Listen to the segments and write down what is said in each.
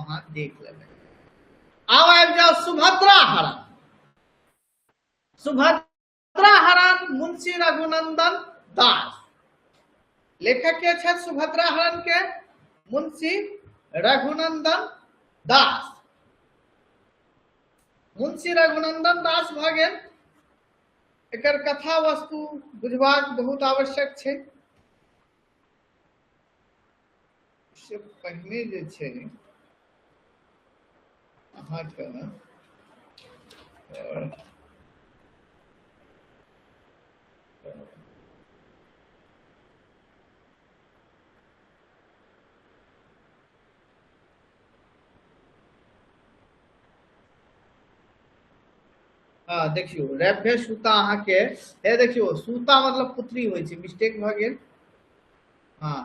अहाँ देख लेबै। आब आबि जाउ सुभद्रा हरण। सुभद्रा हरण मुंशी रघुनंदन दास। लेखक के छथि सुभद्रा हरण के? मुंशी रघुनंदन दास। मुंशी रघुनंदन दास भऽ गेल। एकर कथा वस्तु बुझबाक बहुत आवश्यक छै। से पहिने जे छै अहाँके हाँ देखियौ रैभ्य सूता अहाँके हे देखियौ सूता मतलब पुत्री होइ छै, मिस्टेक भऽ गेल। हाँ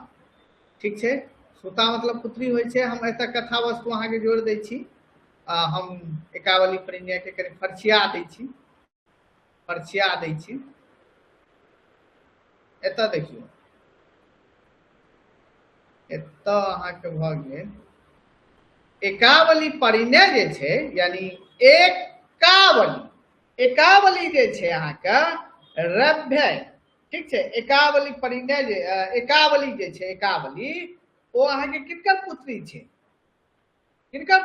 ठीक छै, सूता मतलब पुत्री होइ छै। हम एतऽ कथा वस्तु अहाँके जोड़ि दै छी, आ हम एकावली परिणय के कनि फरछिया दै छी, फरछिया दै छी। एतऽ देखियौ एतऽ अहाँके भऽ गेल एकावली परिणय जे छै, यानी एकावली, एकावली जे छै अहाँके रभ्य, ठीक छै, एकावली परिणय जे, एकावली जे छै, एकावली ओ अहाँके किनकर पुत्री छै? किनकर?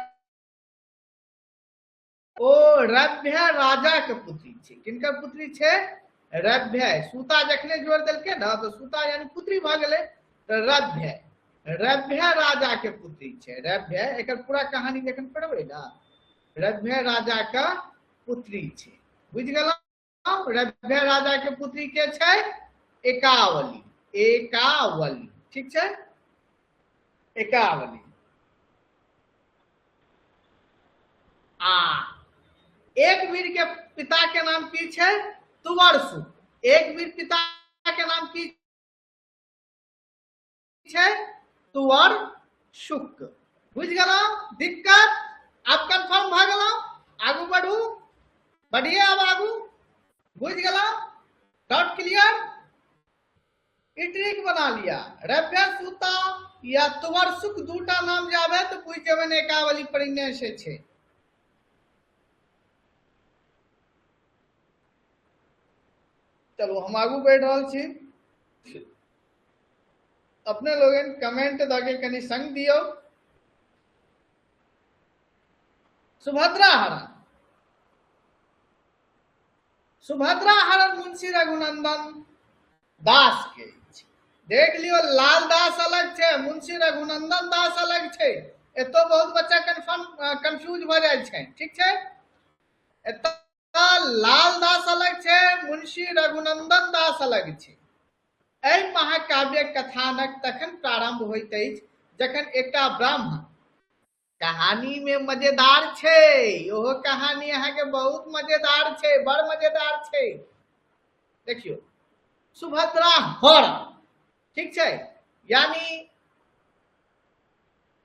ओ रभ्य राजा के पुत्री छै। किनकर पुत्री छै? रभ्य। सूता जखने जोड़ देलकै ने तऽ सूता यानी पुत्री भऽ गेलै, तऽ रभ्य, रभ्य राजा के पुत्री छै रभ्य। एकर पूरा कहानी जखन पढ़बै ने, रभ्य राजा के पुत्री छै। बुझि गेलहुँ? रभ्य राजा के पुत्री के छै? एकावली, एकावली, ठीक छै, एकावली। आ एक वीर के पिता के नाम की छै? तुवर्सु। एक वीर पिता के नाम की छै? तुवर शुक। बुझि गेलहुँ दिक्कत? आब कन्फर्म भऽ गेलहुँ? आगू बढ़ू, बढ़िए आब आगू। बुझि गेलहुँ? Doubt clear? ई ट्रिक बना लिया, रभ्य सूता या तुवर शुक दूटा नाम जाबे तऽ बुझि जेबै ने एकावली परिणय से छै। चलू हम आगू बढ़ि रहल छी। अपने लोगन कमेंट दऽ के कनि संग दियौ। सुभद्रा हरण, सुभद्रा हरण मुंशी रघुनंदन दास के अछि। देख लियौ, लाल दास अलग छै, मुंशी रघुनंदन दास अलग छै। एतौ बहुत बच्चा कंफ्यूज भऽ जाइ छै, ठीक छै। एतऽ लाल दास अलग छै, मुंशी रघुनंदन दास अलग छै। एहि महाकाव्यक कथानक तखन प्रारंभ होइत अछि जखन एकटा ब्राह्मण, कहानी में मजेदार छै, ओहो कहानी अहाँके बहुत मजेदार छै, बड़ मजेदार छै। देखियौ सुभद्रा हरण, ठीक छै, यानी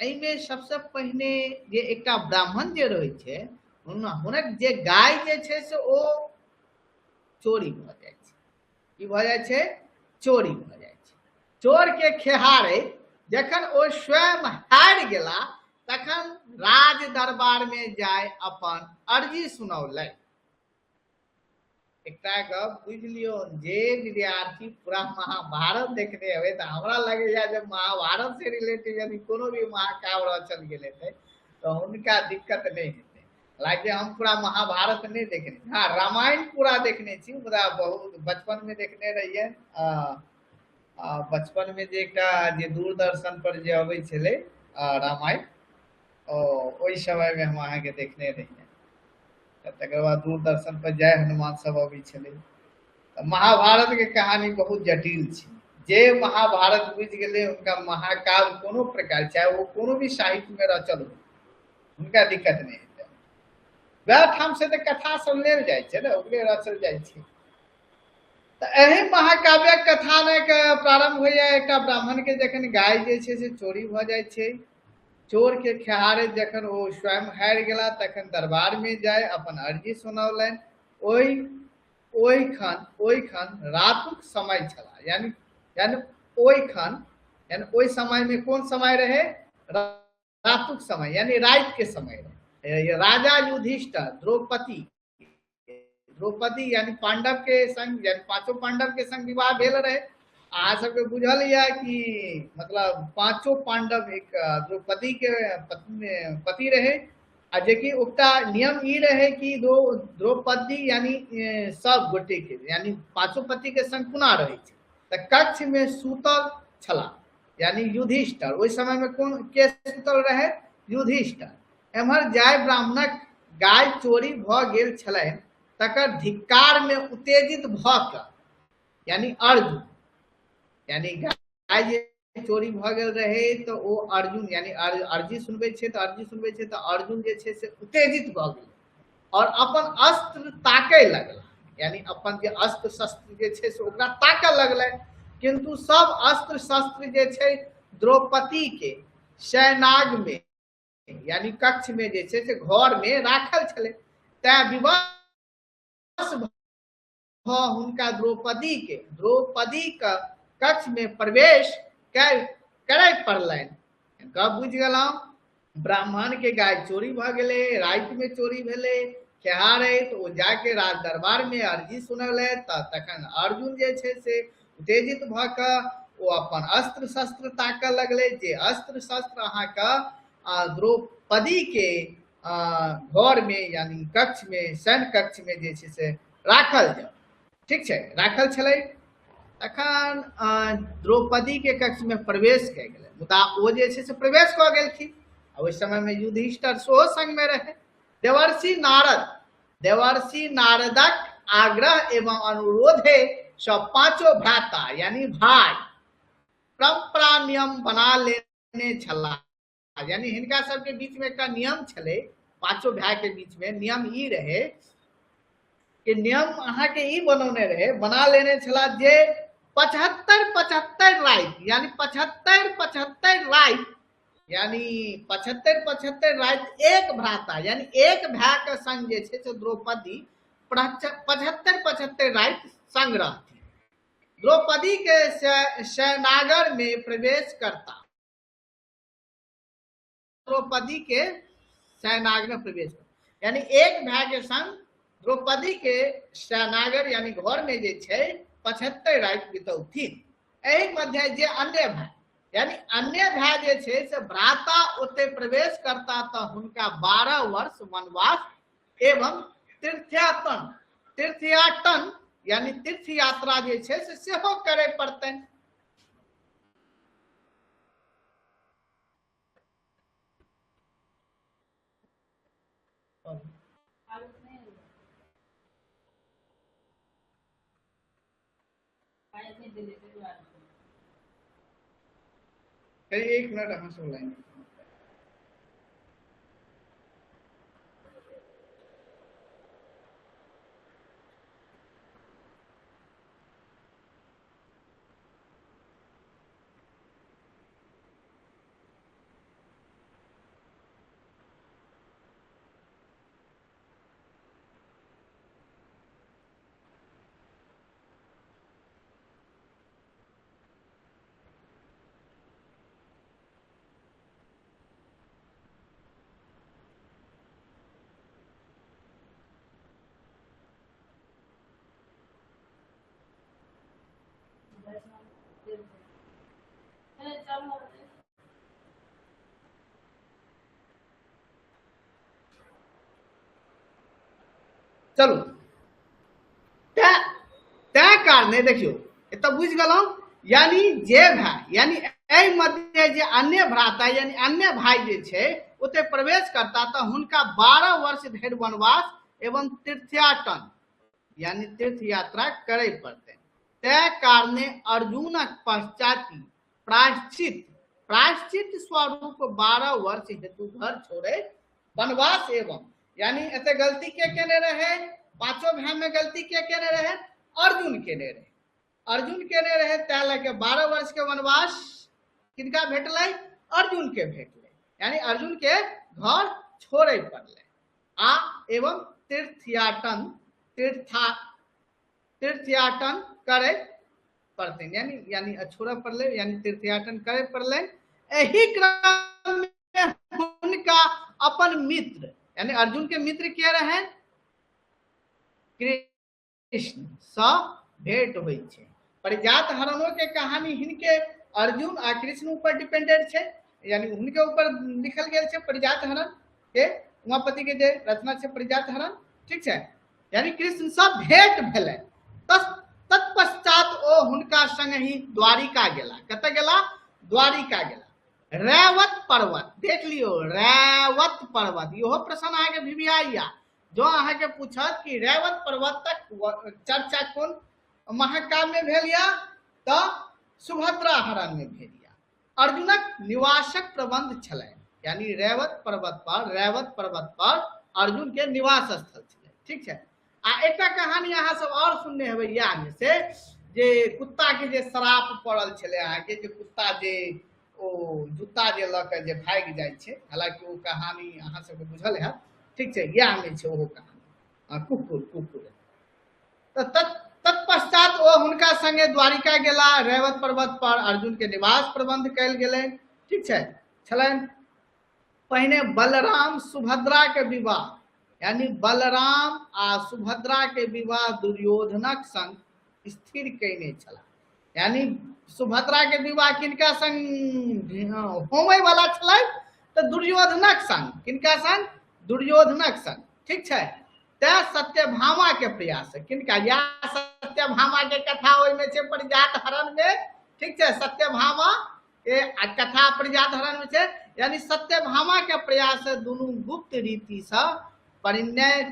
एहिमे सबसँ पहिने जे एकटा ब्राह्मण जे रहै छै, हुनक जे गाय जे छै से ओ चोरी भऽ जाइ छै। की भऽ जाइ छै? चोरी भऽ जाइ छै। चोर के खेहारे जखन ओ स्वयं हारि गेला तखन राज दरबार में जाय अपन अर्जी सुनौलनि। एकटा गप बुझि लियौ, जे विद्यार्थी पूरा महाभारत देखने हेबै तऽ हमरा लगैया जे महाभारत से रिलेटेड यदि कोनो भी महाकाव्य रचल गेल हेतै तऽ हुनका दिक्कत नहि हेतै। हालांकि हम पूरा महाभारत नहि देखने छी, हाँ रामायण पूरा देखने छी, मुदा बहुत बचपन में देखने रहियै। बचपन में जे एकटा जे दूरदर्शन पर जे अबै छलै रामायण, ओहि समय में हम अहाँके देखने रहियै। तकर बाद दूरदर्शन पर जय हनुमान सब अबै छलै। तऽ महाभारत के कहानी बहुत जटिल छै। जे महाभारत बुझि गेलै हुनका महाकाव्य कोनो प्रकार, चाहे ओ कोनो भी साहित्य में रचल हो, हुनका दिक्कत नहि हेतै। वएह ठाम से तऽ कथा सब लेल जाइ छै ने, ओकरे रचल जाइ छै। तऽ एहि महाकाव्यक कथानक प्रारंभ होइया एकटा ब्राह्मण के जखन गाय जे छै से चोरी भऽ जाइ छै। चोर के खेहारे जखन ओ स्वयं हारि गेला तखन दरबार में जाय अपन अर्जी सुनौलनि। ओहि खन रातुक समय छला, यानी यानी ओहि खन यानी ओहि समय में कोन समय रहे? रातुक समय यानी राति के समय रहे। राजा युधिष्ठिर द्रौपदी, द्रौपदी यानी पांडव के संग, यानी पांचों पांडव के संग विवाह भेल रहे। अहाँ सबके बुझल यऽ कि मतलब पांचों पांडव एक द्रौपदी के पति रहे, आ जेकि ओकरा नियम ई रहे कि द्रौपदी यानी सब गोटे के यानी पांचों पति के संग कोना रहै छै। तऽ कक्ष में सुतल छला यानी युधिष्ठिर। ओहि समय में कोन के सुतल रहे? युधिष्ठिर। एम्हर जाय ब्राह्मणक गाय चोरी भऽ गेल छलनि तकर धिक्कार में उत्तेजित भऽ कऽ यानी अर्जुन, यानी गाय जे चोरी भऽ गेल रहे तऽ ओ अर्जुन यानी अर्जी सुनबै छै तऽ अर्जी सुनबै छै तऽ अर्जुन जे छै से उत्तेजित भऽ गेलै और अपन अस्त्र ताकै लगला, यानी अपन जे अस्त्र शस्त्र जे छै से ओकरा ताकऽ लगलै। किन्तु सब अस्त्र शस्त्र जे छै द्रौपदी के शयनाग में यानी कक्ष में जे छै से घर में राखल छलै, तैं विवश भऽ हुनका द्रौपदी के द्रौपदी के कक्ष में प्रवेश करय पड़लनि। गप बुझि गेलहुँ? ब्राह्मण के गाय चोरी भऽ गेलै, राति में चोरी भेलै, खेहार अइ तऽ ओ जाके राज दरबार में अर्जी सुनौलथि। तऽ तखन अर्जुन जे छै से उत्तेजित भऽ कऽ ओ अपन अस्त्र शस्त्र ताकऽ लगलै, जे अस्त्र शस्त्र अहाँके द्रौपदी के घर में यानी कक्ष में शयन कक्ष में जे छै से राखल जाउ, ठीक छै, राखल छलै। तखन द्रौपदी के कक्ष में प्रवेश कए गेलै, मुदा ओ जे छै से प्रवेश कऽ गेलखिन। आ ओहि समय में युधिष्ठिर सेहो संग में रहे। देवर्षि नारद, देवर्षि नारदक आग्रह एवं अनुरोधे सँ पांचों भ्राता यानी भाई परंपरा नियम बना लेने छलाह। यानी हिनका सबके बीच में एकटा नियम छलै, पांचों भाई के बीच में नियम ई रहे कि नियम अहाँके ई बनौने रहे, बना लेने छलाह जे 75 75 राति यानी 75 75 राति यानी 75 75 राति एक भ्राता यानी एक भाई के संग जे छै से द्रौपदी 75 75 राति संग रहथिन। द्रौपदी के शयनागर में प्रवेश करता, द्रौपदी के शयनागर में प्रवेश कर, यानी एक भाई के संग द्रौपदी के शयनागर यानी घर में जे छै 75 राति बितौथिन। एहि मध्य जे अन्य भाई यानी अन्य भाई जे छै से भ्राता ओते प्रवेश करता तऽ हुनका 12 वर्ष वनवास एवं तीर्थयाटन, तीर्थयाटन यानी तीर्थ यात्रा जे छै से सेहो करे पड़तनि। एक मिनट अहाँ सब लाइन। चलू तैं कारणे देखियौ एतऽ बुझि गेलहुँ, यानी जे भाई यानी एहि मध्य जे अन्य भ्राता यानी अन्य भाई जे छै ओते प्रवेश करता तऽ हुनका 12 वर्ष धरि वनवास एवं तीर्थयाटन यानी तीर्थ यात्रा करे पड़तै। तैं कारणे अर्जुनक पश्चाती प्रायश्चित, प्रायश्चित स्वरूप 12 वर्ष हेतु घर छोड़े वनवास एवं यानी एते गलती के केने रहे, पांचों भाई में गलती के केने रहे? अर्जुन केने रहे। अर्जुन केने रहे तै लए के 12 वर्ष के वनवास किनका भेटलै? अर्जुन के भेटलै, यानी अर्जुन के घर छोड़े पड़लै। आ एवं तीर्थयाटन, तीर्था, तीर्थयाटन करे पड़तनि, यानी यानी छोड़ऽ पड़लै यानी तीर्थयाटन करे पड़लै। एहि क्रम हुनका अपन मित्र यानी अर्जुन के मित्र के रहनि? कृष्ण सँ भेंट होइ छै। परिजात हरणो के कहानी हिनके अर्जुन आ कृष्ण ऊपर डिपेंडेड छै, यानी हुनके ऊपर लिखल गेल छै परिजात हरण के, उमापति के जे रचना छै परिजात हरण, ठीक छै। यानी कृष्ण सँ भेंट भेलै, तत्पश्चात ओ हुनका संग ही द्वारिका गेला। कतऽ गेला? द्वारिका गेला। रैवत पर्वत देख लियो, रैवत पर्वत, इहो प्रश्न अहाँके वीवीआई या जो अहाँके पूछत कि रैवत पर्वत तक चर्चा कोन महाकाव्य में भेल या, तऽ सुभद्रा हरण में भेल या। अर्जुनक निवासक प्रबंध छलै, यानी रैवत पर्वत पर, रैवत पर्वत पर अर्जुन के निवास स्थल छलै, ठीक छै। आ एकटा कहानी अहाँ सब और सुनने हेबै इएह में से, जे कुत्ता के जे श्राप पड़ल छलै अहाँके, जे कुत्ता जे ओ जूता जे लऽ के जे भागि जाइ छै, हालांकि ओ कहानी अहाँ सबके बुझल हैत, ठीक छै, इएह में छै ओहो कहानी, कुकुर कुकुर। तऽ तत्पश्चात ओ हुनका संगे द्वारिका गेला, रैवत पर्वत पर अर्जुन के निवास प्रबंध कयल गेलनि, ठीक छै, छलनि। पहिने बलराम सुभद्रा के विवाह, यानी बलराम आ सुभद्रा के विवाह दुर्योधनक संग स्थिर कयने छलाह, यानी सुभद्रा के विवाह किनका संग होमय वाला छलै? तऽ दुर्योधनक संग। किनका संग? दुर्योधनक संग, ठीक छै। तैं सत्यभामा के प्रयास किनका? या सत्यभामा के कथा ओहिमे छै परिजात हरण में, ठीक छै, सत्यभामा के कथा परिजात हरण में छै, यानी सत्यभामा के प्रयास दुनू गुप्त रीति से परिणय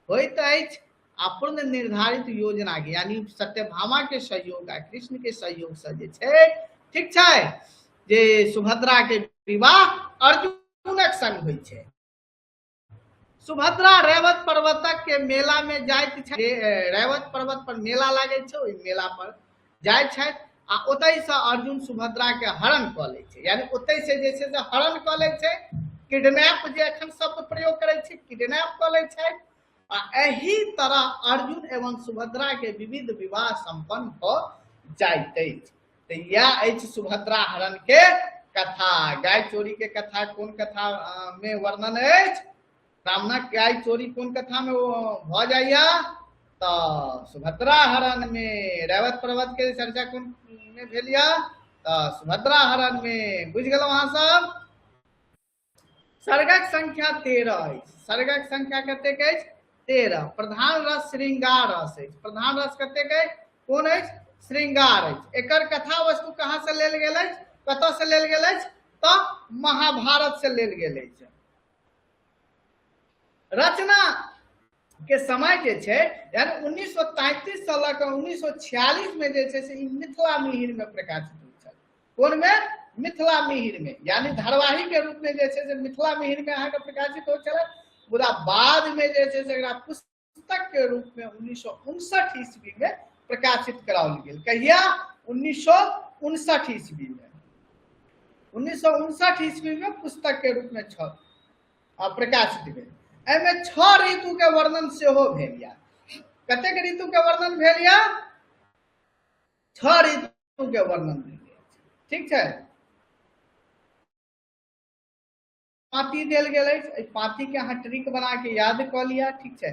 होइत अछि आ पूर्ण निर्धारित योजना के, यानी सत्यभामा के सहयोग आ कृष्ण के सहयोग से जे छै, ठीक छै, जे सुभद्रा के विवाह अर्जुनक संग होइ छै। सुभद्रा रैवत पर्वतक के मेला में जाइत छै, रैवत पर्वत पर मेला लागै छै, ओहि मेला पर जाइत छथि आ ओतहि से अर्जुन सुभद्रा के हरण कऽ लै छै, यानी ओतहि से जे छै से हरण कऽ लै छै, किडनैप जे एखन शब्द प्रयोग करै छै, किडनैप कऽ लै छै। आ एहि तरह अर्जुन एवं सुभद्रा के विविध विवाह संपन्न भऽ जाइत अछि। तऽ इएह अछि सुभद्रा हरण के कथा। गाय चोरी के कथा कोन कथा में वर्णन अछि? ब्राह्मणक गाय चोरी कोन कथा में भऽ जाइया? तऽ सुभद्रा हरण में। रैवत पर्वत के चर्चा कोन में भेल या? तऽ सुभद्रा हरण में। बुझि गेलहुँ अहाँ सब? सर्गक संख्या 13 अछि। सर्गक संख्या कतेक अछि? 13। प्रधान रस श्रृंगार रस अछि। प्रधान रस कतेक अछि? कोन अछि? श्रृंगार अछि। एकर कथा वस्तु कहाँ से लेल गेल अछि? कतऽ से लेल गेल अछि? तऽ महाभारत से लेल गेल अछि। रचना के समय जे छै यानी 1933 से लऽ कऽ 1946 में जे छै से ई मिथिला मिहिर में प्रकाशित होइत छल। कोन में? मिथिला मिहिर में, यानी धारावाहिक के रूप में जे छै से मिथिला मिहिर में अहाँके प्रकाशित होइत छलै। मुदा बाद में जे छै से एकरा पुस्तक के रूप में 1959 ईस्वी में प्रकाशित कराओल गेल। कहिया? 1959 ईस्वी में। 1959 ईस्वी में पुस्तक के रूप में छल आ प्रकाशित भेल। एहिमे 6 ऋतु के वर्णन सेहो भेल या। कतेक ऋतु के वर्णन भेल या? 6 ऋतु के वर्णन भेल, ठीक छै। पाती देल गेल अछि, एहि पाती के अहाँ ट्रिक बना के याद कऽ लिअ, ठीक छै।